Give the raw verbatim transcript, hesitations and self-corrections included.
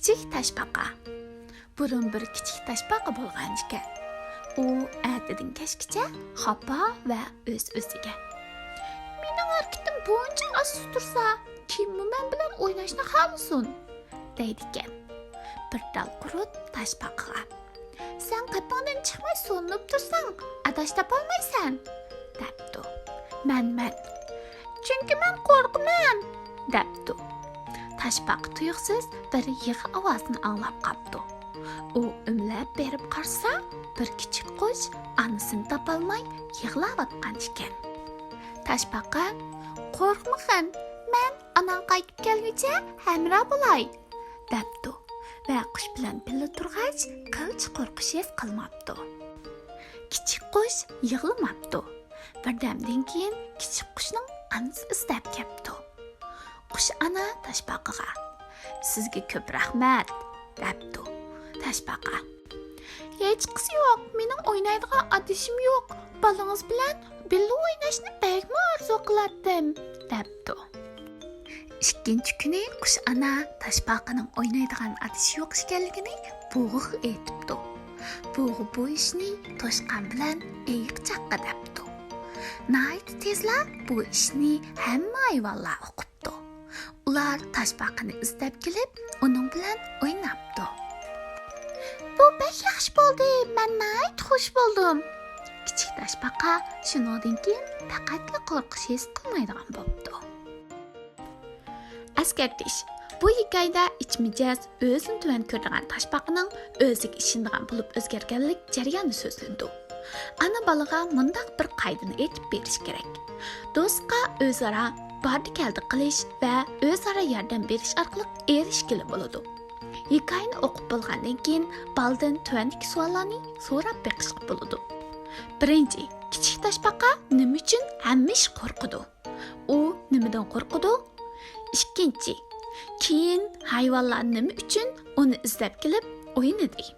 كىچىك تاشپاقا. بۇرۇن بىر كىچىك تاشپاقا بولغان ئىكەن. ئۇ ئەتىدىن كەچكىچە خاپا ۋە ئۆز-ئۆزىگە، «مېنىڭ ھەرىكىتىم بۇنچە ئاستا تۇرسا، كىممۇ مەن بىلەن ئويناشنى خالىسۇن؟» دەيدىكەن. بىر تال قۇرت تاشپاقىغا، «سەن قېپىڭدىن چىقماي سولىنىپ تۇرساڭ، ئاداش تاپالمايسەن» دەپتۇ. «مەن، مەن، چۈنكى مەن قورقىمەن» دەپتۇ. تاشپاقا تۇيۇقسىز بىر يىغا ئاۋازىنى ئاڭلاپ قاپتۇ. ئۇ ئۆمىلەپ بېرىپ قارىسا، بىر كىچىك قۇش ئانىسىنى تاپالماي يىغلاۋاتقان ئىكەن. تاشپاقا، «قورقمىغىن، مەن ئاناڭ قايتىپ كەلگۈچە ھەمراھ بولاي» دەپتۇ ۋە قۇش بىلەن بىللە تۇرغاچ، قىلچە قورقۇش ھېس قىلماپتۇ. كىچىك قۇش يىغلىماپتۇ. بىردەمدىن كېيىن كىچىك قۇشنىڭ ئانىسى ئىزدەپ كەپتۇ. قۇش ئانا تاشپاقىغا، «سىزگە كۆپ رەھمەت» دەپتۇ. تاشپاقا، «ھېچقىسى يوق، مېنىڭ ئوينايدىغان ئادىشىم يوق. بالىڭىز بىلەن بىللە ئويناشنى بەكمۇ ئارزۇ قىلاتتىم» دەپتۇ. ئىككىنچى كۈنى قۇش ئانا تاشپاقىنىڭ ئوينايدىغان ئادىشى يوق ئىكەنلىكىنى بۇغىغا ئېيتىپتۇ. بۇغا بۇ ئىشنى توشقان بىلەن ئېيىق چاققا دەپتۇ. ناھايىتى تېزلا بۇ ئىشنى ھەممە ھايۋانلار ئۇقۇپتۇ. ئۇلار تاشپاقىنى ئىزدەپ كېلىپ، ئۇنىڭ بىلەن ئويناپتۇ. «بۇ بەك ياخشى بولدى، مەن ناھايىتى خۇش بولدۇم» كىچىك تاشپاقا شۇنىڭدىن كېيىن پەقەتلا قورقۇش ھېس قىلمايدىغان بوپتۇ. ئەسكەرتىش: بۇ ھېكايىدە ئىچ مىجەز، ئۆزىنى تۆۋەن كۆرىدىغان تاشپاقىنىڭ ئۆزىگە ئىشىنىدىغان بولۇپ ئۆزگەرگەنلىك جەريانى سۆزلىنىدۇ. ئانا بالىغا مۇنداق بىر قائىدىنى ئېيتىپ بېرىش كېرەك. دوستقا ئۆزئارا باردى-كەلدى قىلىش ۋە ئۆزئارا ياردەم بېرىش ئارقىلىق ئېرىشكىلى بولىدۇ. ھېكايىنى ئوقۇپ بولغاندىن كېيىن، بالىدىن تۆۋەندىكى سوئاللارنى سوراپ بېقىشقا بولىدۇ. بىرىنچى، كىچىك تاشپاقا نېمە ئۈچۈن ھەممە ئىش قورقىدۇ؟ ئۇ نېمىدىن قورقىدۇ؟ ئىككىنچى، كېيىن ھايۋانلار نېمە ئۈچۈن ئۇنى ئىزدەپ كېلىپ ئوينىدى؟